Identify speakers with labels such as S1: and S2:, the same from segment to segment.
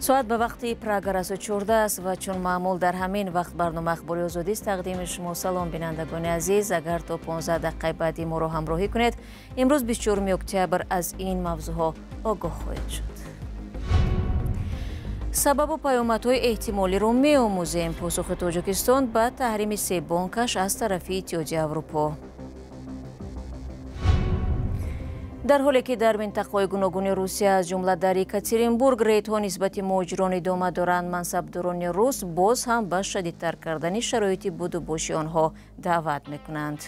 S1: Соат ба вақти Прага расо 14 аст ва чун маъмул дар ҳамин вақт барнома Ахбори Озодӣ аст тақдими шумо. Салом бинандагони азиз, агар то 15 дақиқаи баъдӣ моро ҳамроҳӣ кунед, имрӯз 24 октябр аз ин мавзӯъҳо огоҳ хоҳед шуд. Сабабу паёмадҳои эҳтимолиро меомӯзем. Посухи Тоҷикистон ба таҳрими се бонкаш аз тарафи Иттиҳоди Аврупо. Дар ҳоле ки дар минтақаҳои гуногуни Русия, аз ҷумла дар Екатеринбург, рейдҳо нисбати муҳоҷирон идома доранд, мансабдорони рус боз ҳам ба шадидтар кардани шароити будубоши онҳо даъват мекунанд.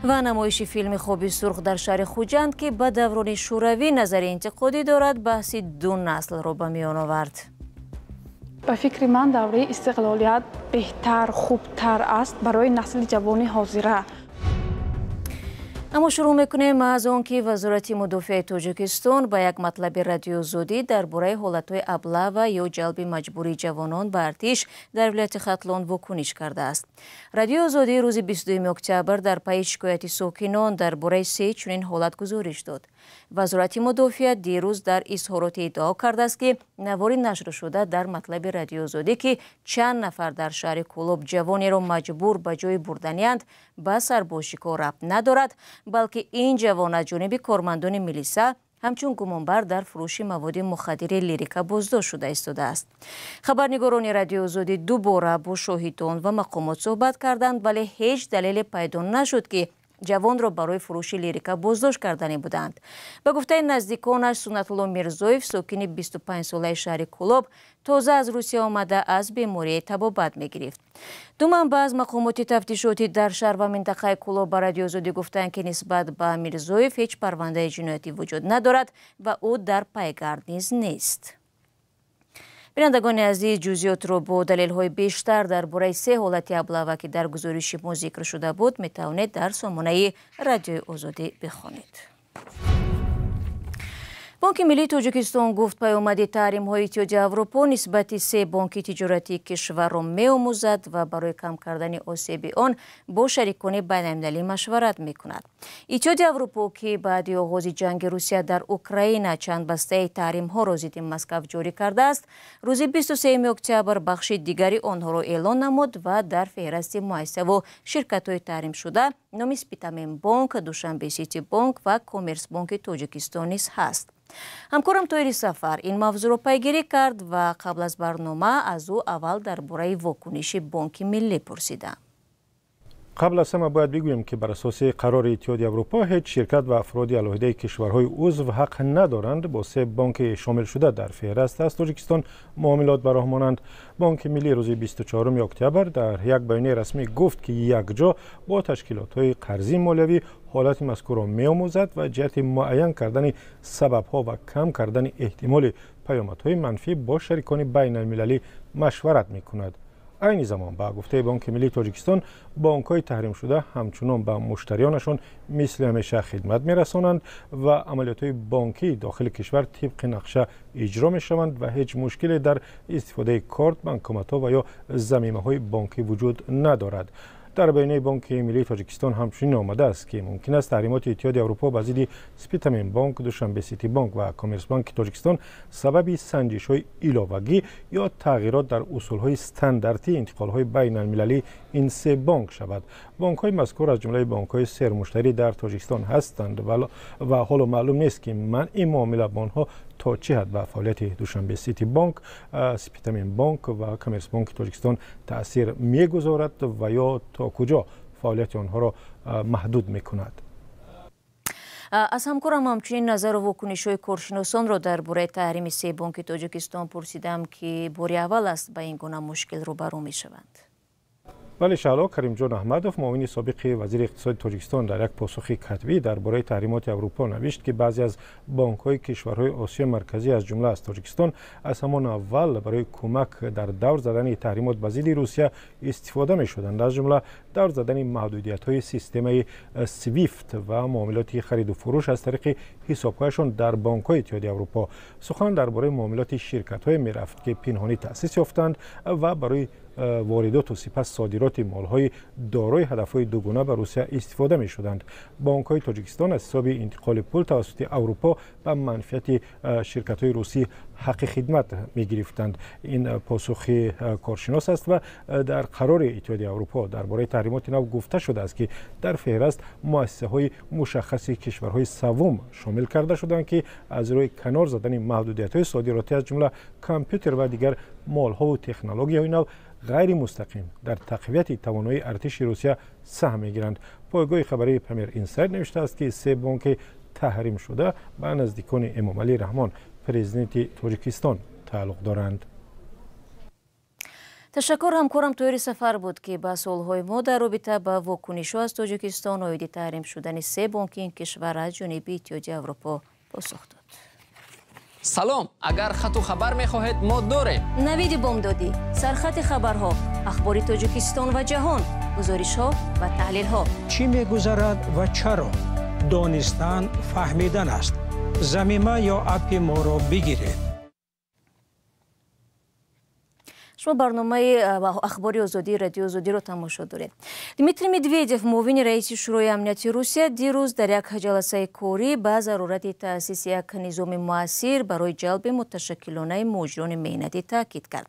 S1: Ва намоиши филми Хоби сурх дар шаҳри Хуҷанд, ки ба даврони шӯравӣ назари интиқодӣ дорад, баҳси ду наслро ба миён овард.
S2: Ба фикри ман, давраи истиқлолият беҳтар, хубтар аст барои насли ҷавони ҳозира.
S1: Аммо шурӯъ мекунем аз он ки Вазорати мудофиаи Тоҷикистон ба як матлаби Радиои Озодӣ дар бораи ҳолатҳои аблава ё ҷалби маҷбурии ҷавонон ба артиш дар вилояти Хатлон вокуниш кардааст. Радиои Озодӣ рӯзи 22 октябр дар пайи шикояти сокинон дар бораи се чунин ҳолат гузориш дод. Вазорати мудофиа дирӯз дар изҳороте иддао кардааст, ки навори нашршуда дар матлаби Радиои Озодӣ, ки чанд нафар дар шаҳри Кӯлоб ҷавонеро маҷбур ба ҷои бурданианд, ба сарбозшикор рабт надорад, балки ин ҷавон аз ҷониби кормандони милиса ҳамчун гумонбар дар фурӯши маводи мухаддири лирика боздошт шуда истодааст. Хабарнигорони Радиои Озодӣ дубора бо шоҳидон ва мақомот суҳбат карданд, вале ҳеҷ далеле пайдо нашуд, ки ҷавонро барои фурӯши лирика боздошт кардане буданд. Ба гуфтаи наздиконаш, Суннатулло Мирзоев, сокини 25-солаи шаҳри Кӯлоб, тоза аз Русия омада аз бемории табобат мегирифт. Ду манбаъ аз мақомоти тафтишотӣ дар шаҳр ва минтақаи Кӯлоб ба Радиои Озодӣ гуфтанд, ки нисбат ба Мирзоев ҳеҷ парвандаи ҷиноятӣ вуҷуд надорад ва ӯ дар пайгард низ нест. Бинандагони азиз, ҷузъиётро бо далелҳои бештар дар бораи се ҳолати аблава, ки дар гузориши мо зикр шуда буд, метавонед дар сомонаи Радиои Озодӣ бихонед. Бонки Миллии Тоҷикистон гуфт, паёмади таҳримҳои Иттиҳоди Аврупо нисбати се бонки тиҷоратии кишварро меомӯзад ва барои кам кардани осеби он бо шарикони байналмилалӣ машварат мекунад. Иттиҳоди Аврупо, ки баъди оғози ҷанги Русия дар Украина чанд бастаи таҳримҳоро зидди Москав ҷорӣ кардааст, рӯзи 23 октябр бахши дигари онҳоро эълон намуд ва дар феҳрасти муассисаву ширкатҳои таҳримшуда номи Спитамен Бонк, Душанбе Сити Бонк ва Коммерсбонки Тоҷикистон низ ҳаст. Ҳамкорам Тоҳири Сафар ин мавзӯъро пайгирӣ кард ва қабл аз барнома аз ӯ аввал дар бораи вокуниши Бонки Миллӣ пурсидам.
S3: Қабл аз ҳама бояд бигӯем, ки бар асоси қарори Иттиҳоди Аврупо ҳеҷ ширкат ва афроди алоҳидаи кишварҳои узв ҳақ надоранд бо се бонки шомилшуда дар феҳраст аз Тоҷикистон муомилот ба роҳ монанд. Бонки Миллӣ рӯзи 24 октябр дар як баёнияи расмӣ гуфт, ки якҷо бо ташкилотҳои қарзии молиявӣ ҳолати мазкурро меомӯзад ва ҷиҳати муайян кардани сабабҳо ва кам кардани эҳтимоли паёмадҳои манфӣ бо шарикони байналмилалӣ машварат мекунад. Айни замон, ба гуфтаи Бонки Миллии Тоҷикистон, бонкҳои таҳримшуда ҳамчунон ба муштариёнашон мисли ҳамеша хидмат мерасонанд ва амалиётҳои бонкии дохили кишвар тибқи нақша иҷро мешаванд ва ҳеҷ мушкиле дар истифодаи корт, банкоматҳо ва ё замимаҳои бонкӣ вуҷуд надорад. Дар баёнияи Бонки Миллии Тоҷикистон ҳамчунин омадааст, ки мумкин аст таҳримоти Иттиҳоди Аврупо ба зидди Спитамен Бонк, Душанбе Сити Бонк ва Коммерсбонки Тоҷикистон сабаби санҷишҳои иловагӣ ё тағйирот дар усулҳои стандартии интиқолҳои байналмилалии ин се бонк шавад. Бонкҳои мазкур аз ҷумлаи бонкҳои сермуштарӣ дар Тоҷикистон ҳастанд ва ҳоло маълум нест, ки манъи муомила бо онҳо то чӣ ҳад ба фаъолияти Душанбе Сити Бонк, Спитамен Бонк ва Коммерсбонки Тоҷикистон таъсир мегузорад ва ё то куҷо фаъолияти онҳоро маҳдуд мекунад.
S1: Аз ҳамкорам ҳамчунин назару вокунишҳои коршиносонро дар бораи таҳрими се бонки Тоҷикистон пурсидам, ки бори аввал аст ба ин гуна мушкил рӯбарӯ мешаванд.
S3: Вале Шаҳло Каримҷон Аҳмадов, муовини собиқи вазири иқтисоди Тоҷикистон, дар як посухи катбӣ дар бораи таҳримоти Аврупо навишт, ки баъзе аз бонкҳои кишварҳои Осиёи Марказӣ, аз ҷумла аз Тоҷикистон, аз ҳамон аввал барои кӯмак дар давр задани таҳримот ба зидди Русия истифода мешуданд, аз ҷумла давр задани маҳдудиятҳои системаи Свифт ва муомилоти хариду фурӯш аз тариқи ҳисобҳояшон дар бонкҳои Иттиҳоди Аврупо. Сухан дар бораи муомилоти ширкатҳое мерафт, ки пинҳонӣ таъсис ёфтанд ва барои воридоту сипас содироти молҳои дорои ҳадафҳои дугона ба Русия истифода мешуданд. Бонкҳои Тоҷикистон аз ҳисоби интиқоли пул тавассути Аврупо ба манфиати ширкатҳои русӣ ҳаққи хидмат мегирифтанд. Ин посухи коршинос аст ва дар қарори Иттиҳоди Аврупо дар бораи таҳримоти нав гуфта шудааст, ки дар феҳраст муассисаҳои мушаххаси кишварҳои саввум шомил карда шуданд, ки аз рӯи канор задани маҳдудиятҳои содиротӣ, аз ҷумла компютер ва дигар молҳову технологияҳои нав, ғайримустақим дар тақвияти тавоноии артиши Русия саҳм мегиранд. Пойгоҳи хабарии Памир Инсайд навиштааст, ки се бонки таҳрим шуда ба наздикони Эмомалӣ Раҳмон, президенти Тоҷикистон, тааллуқ доранд.
S1: Ташаккур. Ҳамкорам Тоҳири Сафар буд, ки ба суолҳои мо дар робита ба вокунишҳо аз Тоҷикистон оиди таҳрим шудани се бонки ин кишвар аз ҷониби Иттиҳоди Аврупо посух дод.
S4: Салом, агар хату хабар мехоҳед, мо дорем.
S1: Навиди бомдодӣ, сархати хабарҳо, ахбори Тоҷикистон ва ҷаҳон, гузоришҳо ва таҳлилҳо.
S5: Чӣ мегузарад ва чаро? Донистан фаҳмидан аст. Замима ё аппи моро бигиред.
S1: Шумо барномаи ахбори Озодии Радиои Озодиро тамошо доред. Дмитрий Медведев, муовини раиси Шӯрои амнияти Русия, дирӯз дар як ҷаласаи корӣ ба зарурати таъсиси як низоми муассир барои ҷалби муташаккилонаи муҳоҷирони меҳнатӣ таъкид кард.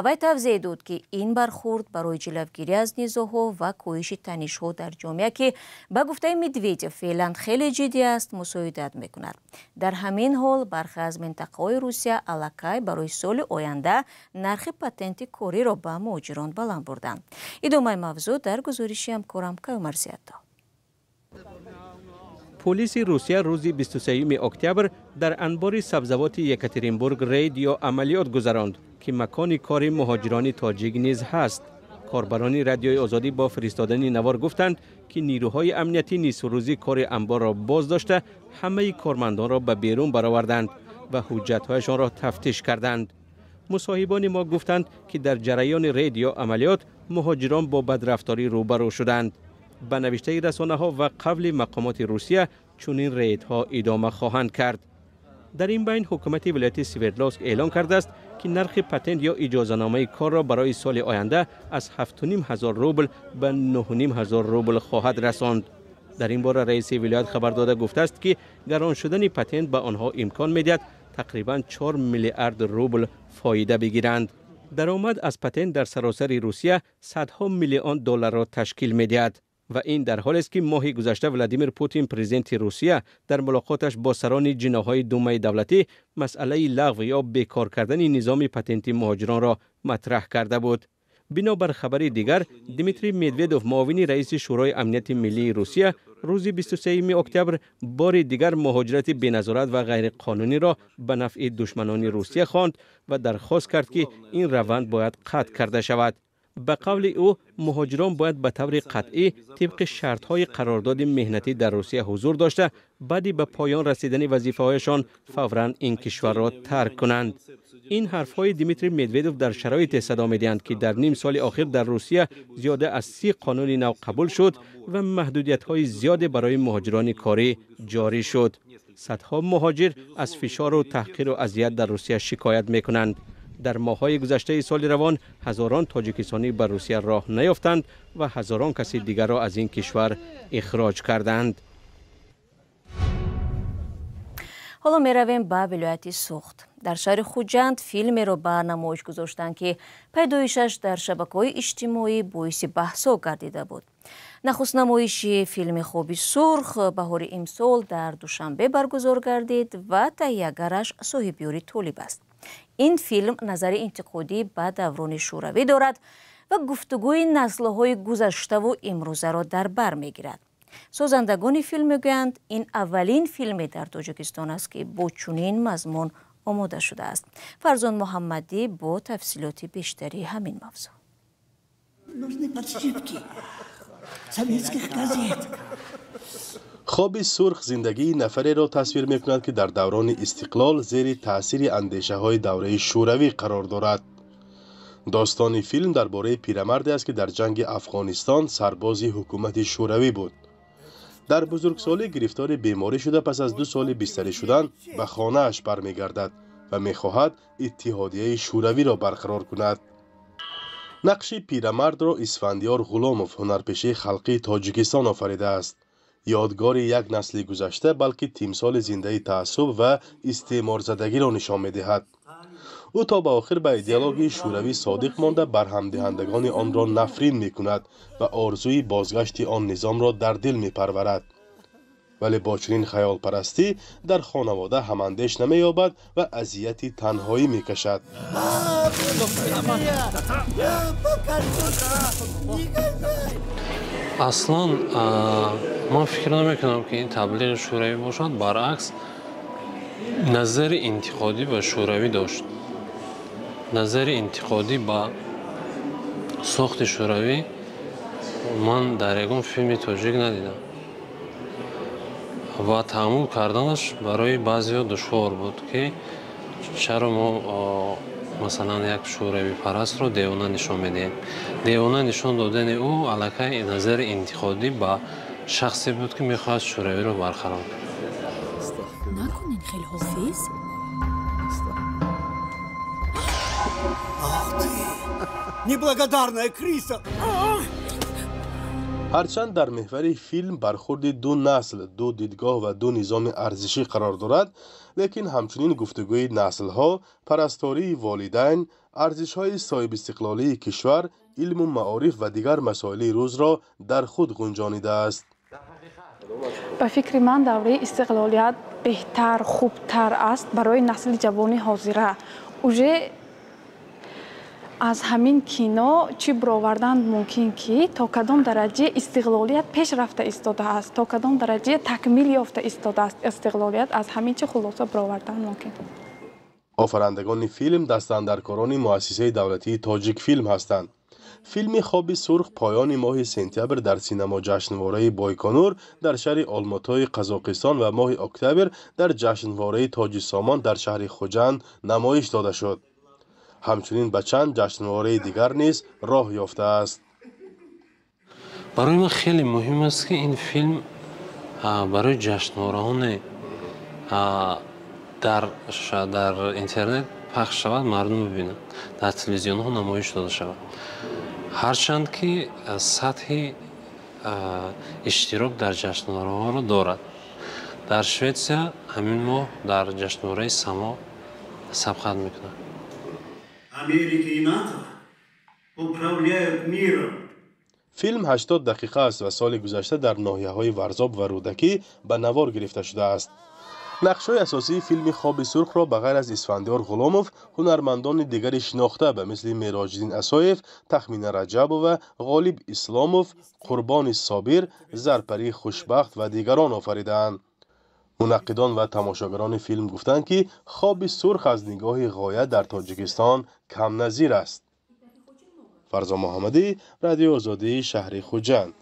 S1: Вай тавзеҳ дод, ки ин бархурд барои ҷилавгирӣ аз низоъҳо ва коҳиши танишҳо дар ҷомеа, ки ба гуфтаи Медведев феълан хеле ҷиддӣ аст, мусоидат мекунад. Дар ҳамин ҳол бархе аз минтақаҳои Русия аллакай барои соли оянда нархи патенти кориро ба муҳоҷирон баланд бурданд. Идомаи мавзӯъ дар гузориши ҳамкорам Каюмар Зиятто.
S6: Полиси Русия рӯзи 23 октябр дар анбори сабзавоти Екатеринбург рейд ё амалиёт гузаронд, ки макони кори муҳоҷирони тоҷик низ ҳаст. Корбарони Радиои Озодӣ бо фиристодани навор гуфтанд, ки нирӯҳои амниятӣ нисфрӯзӣ кори анборро боз дошта, ҳамаи кормандонро ба берун бароварданд ва ҳуҷҷатҳояшонро тафтиш карданд. Мусоҳибони мо гуфтанд, ки дар ҷараёни рейд ё амалиёт муҳоҷирон бо бадрафторӣ рӯбарӯ шуданд. Ба навиштаи расонаҳо ва қавли мақомоти Русия, чунин рейдҳо идома хоҳанд кард. Дар ин байн ҳукумати вилояти Свердловск эълон кардааст, ки нархи патент ё иҷозаномаи корро барои соли оянда аз 7,5 ҳазор рубл ба 9,5 ҳазор рубл хоҳад расонд. Дар ин бора раиси вилоят хабар дода гуфтааст, ки гарон шудани патент ба онҳо имкон медиҳад тақрибан 4 миллиард рубл фоида бигиранд. Даромад аз патент дар саросари Русия садҳо миллион долларро ташкил медиҳад. Ва ин дар ҳолест, ки моҳи гузашта Владимир Путин, президенти Русия, дар мулоқоташ бо сарони ҷиноҳҳои Думаи давлатӣ масъалаи лағв ё бекор кардани низоми патенти муҳоҷиронро матраҳ карда буд. Бинобар хабари дигар, Дмитрий Медведов, муовини раиси Шӯрои амнияти миллии Русия, рӯзи 23 октябр бори дигар муҳоҷирати беназорат ва ғайриқонуниро ба нафъи душманони Русия хонд ва дархост кард, ки ин раванд бояд қатъ карда шавад. Ба қавли ӯ, муҳоҷирон бояд ба таври қатъӣ тибқи шартҳои қарордоди меҳнатӣ дар Русия ҳузур дошта, баъди ба поён расидани вазифаҳояшон фавран ин кишварро тарк кунанд. Ин ҳарфҳои Дмитрий Медведов дар шароите садо медиҳанд, ки дар ним соли охир дар Русия зиёда аз 30 қонуни нав қабул шуд ва маҳдудиятҳои зиёде барои муҳоҷирони корӣ ҷорӣ шуд. Садҳо муҳоҷир аз фишору таҳқиру азият дар Русия шикоят мекунанд. Дар моҳҳои гузаштаи соли равон ҳазорон тоҷикистонӣ ба Русия роҳ наёфтанд ва ҳазорон каси дигарро аз ин кишвар ихроҷ карданд.
S1: Ҳоло меравем ба вилояти Суғд. Дар шаҳри Хуҷанд филмеро ба намоиш гузоштанд, ки пайдоишаш дар шабакаҳои иҷтимоӣ боиси баҳсҳо гардида буд. Нахуст намоиши филми «Хоби сурх» баҳори имсол дар Душанбе баргузор гардид ва таҳиягараш Соҳибёри Толиб аст. Ин филм назари интиқодӣ ба даврони шӯравӣ дорад ва гуфтугӯи наслҳои гузаштаву имрӯзаро дар бар мегирад. Созандагони филм мегӯянд, ин аввалин филме дар Тоҷикистон аст, ки бо чунин мазмун омода шудааст. Фарзон Муҳаммадӣ бо тафсилоти бештари ҳамин мавзӯъ.
S7: Нужны подшипки советских газет.
S8: «Хоби сурх» зиндагии нафареро тасвир мекунад, ки дар даврони истиқлол зери таъсири андешаҳои давраи шӯравӣ қарор дорад. Достони филм дар бораи пирамарде аст, ки дар ҷанги Афғонистон сарбози ҳукумати шӯравӣ буд. Дар бузургсолӣ гирифтори беморӣ шуда, пас аз 2 соли бистарӣ шудан ба хонааш бармегардад ва мехоҳад Иттиҳодияи Шӯравиро барқарор кунад. Нақши пирамардро Исфандиёр Ғуломов, ҳунарпешаи халқии Тоҷикистон, офаридааст. Ёдгори як насли гузашта, балки тимсоли зиндаи таассуб ва истеъморзадагиро нишон медиҳад. Ӯ то ба охир ба идеологияи шӯравӣ содиқ монда, барҳамдиҳандагони онро нафрин мекунад ва орзуи бозгашти он низомро дар дил мепарварад. Вале бо чунин хаёлпарастӣ дар хонавода ҳамандеш намеёбад ва азияти танҳоӣ мекашад.
S9: Аслан ман фикр намекунам, ки ин таблиғи шӯравӣ бошад. Баръакс, назари интиқодӣ ба шӯравӣ дошт. Назари интиқодӣ ба сохти шӯравӣ ман дар ягон филми тоҷик надидам ва таҳаммул карданаш барои баъзеҳо душвор буд, ки чаро мо масалан як шӯравипарастро девона нишон медиҳем. Девона нишон додани ӯ аллакай назари интиқодӣ ба шахсе буд, ки мехоҳад шӯравиро барқарор кунад.
S10: Накунин хел, Ҳофиз.
S7: Ах ты, неблагодарная крыса!
S8: Ҳарчанд дар меҳвари филм бархурди ду насл, ду дидгоҳ ва ду низоми арзишӣ қарор дорад, лекин ҳамчунин гуфтугӯи наслҳо, парастории волидайн, арзишҳои соҳибистиқлолии кишвар, илму маориф ва дигар масоили рӯзро дар худ ғунҷонидааст.
S2: Ба фикри ман, давраи истиқлолият беҳтар, хубтар аст барои насли ҷавони ҳозира. Уже аз ҳамин кино чӣ баровардан мумкин, ки то кадом дараҷа истиқлолият пеш рафта истодааст, то кадом дараҷа такмил ёфта истодааст истиқлолият, аз ҳамин чӣ хулоса баровардан мумкин.
S8: Офарандагони филм дастандаркорони муассисаи давлатии Тоҷикфилм ҳастанд. Филми Хоби сурх поёни моҳи сентябр дар синамоҷашнвораи Бойконур дар шаҳри Олмотои Қазоқистон ва моҳи октябр дар ҷашнвораи Тоҷи Сомон дар шаҳри Хуҷанд намоиш дода шуд. Ҳамчунин ба чанд ҷашнвораи дигар низ роҳ ёфтааст.
S9: Барои ман хеле муҳим аст, ки ин филм барои ҷашнвораҳоне дар интернет пахш шавад, мардум бибинанд, дар телевизионҳо намоиш дода шавад. Ҳарчанд ки сатҳи иштирок дар ҷашнвораҳоро дорад. Дар Шветсия ҳамин моҳ дар ҷашнвораи Само сабқат мекунад.
S7: Америка и НАТО управляют миром.
S8: Филм 80 дақиқа аст ва соли гузашта дар ноҳияҳои Варзоб ва Рӯдакӣ ба навор гирифта шудааст. Нақшҳои асосии филми Хоби сурхро ба ғайр аз Исфандиёр Ғуломов, ҳунармандони дигари шинохта ба мисли Мероҷиддин Асоев, Тахмина Раҷабова, Ғолиб Исломов, Қурбони Собир, Зарпарии Хушбахт ва дигарон офаридаанд. Мунаққидон ва тамошогарони филм гуфтанд, ки Хоби сурх аз нигоҳи ғоя дар Тоҷикистон камназир аст. Фарзон Муҳаммадӣ, Радиои Озодӣ, шаҳри Хуҷанд.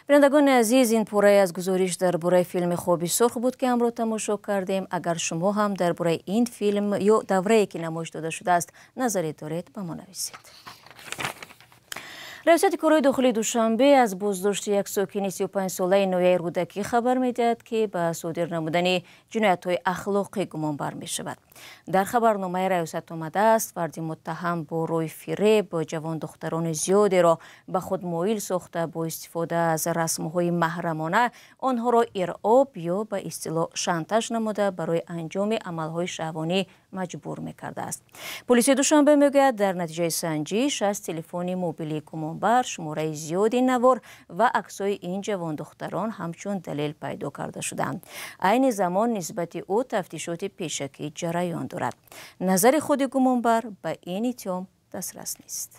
S1: Бинандагони азиз, ин пурае аз гузориш дар бораи филми Хоби сурх буд, ки ҳамро тамошо кардем. Агар шумо ҳам дар бораи ин филм ё даврае, ки намоиш дода шудааст, назаре доред, ба мо нависед. Раёсати корҳои дохилии Душанбе аз боздошти як сокини 35-солаи ноҳияи Рӯдакӣ хабар медиҳад, ки ба содир намудани ҷиноятҳои ахлоқӣ гумонбар мешавад. Дар хабарномаи раёсат омадааст, фарди муттаҳам бо рӯи фиреб ҷавондухтарони зиёдеро ба худ моил сохта, бо истифода аз расмҳои маҳрамона онҳоро иръоб ё ба истилоҳ шантаж намуда, барои анҷоми амалҳои шаҳвонӣ маҷбур мекардааст. Полиси Душанбе мегӯяд, дар натиҷаи санҷиш аз телефони мобилии гумонбар шумораи зиёди навор ва аксҳои ин ҷавондухтарон ҳамчун далел пайдо карда шуданд. Айни замон нисбати ӯ тафтишоти пешакӣ ҷараён дорад. Назари худи гумонбар ба ин иттиҳом дастрас нест.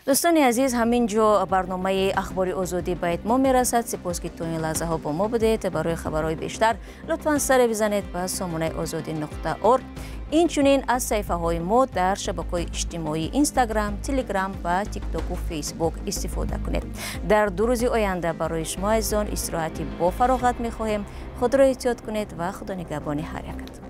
S1: Дӯстони азиз, ҳамин ҷо барномаи Ахбори Озодӣ ба итмом мерасад. Сипос, ки то ин лаҳзаҳо бо мо будед. Барои хабарҳои бештар лутфан саре бизанед ба сомонаи озодӣ.орг. Инчунин аз саҳифаҳои мо дар шабакаҳои иҷтимоӣ Инстаграм, Телеграм ва Тиктоку Фейсбук истифода кунед. Дар 2 рӯзи оянда барои шумо азизон истироҳати бо фароғат мехоҳем. Худро эҳтиёт кунед ва худо нигаҳбони ҳар якатон.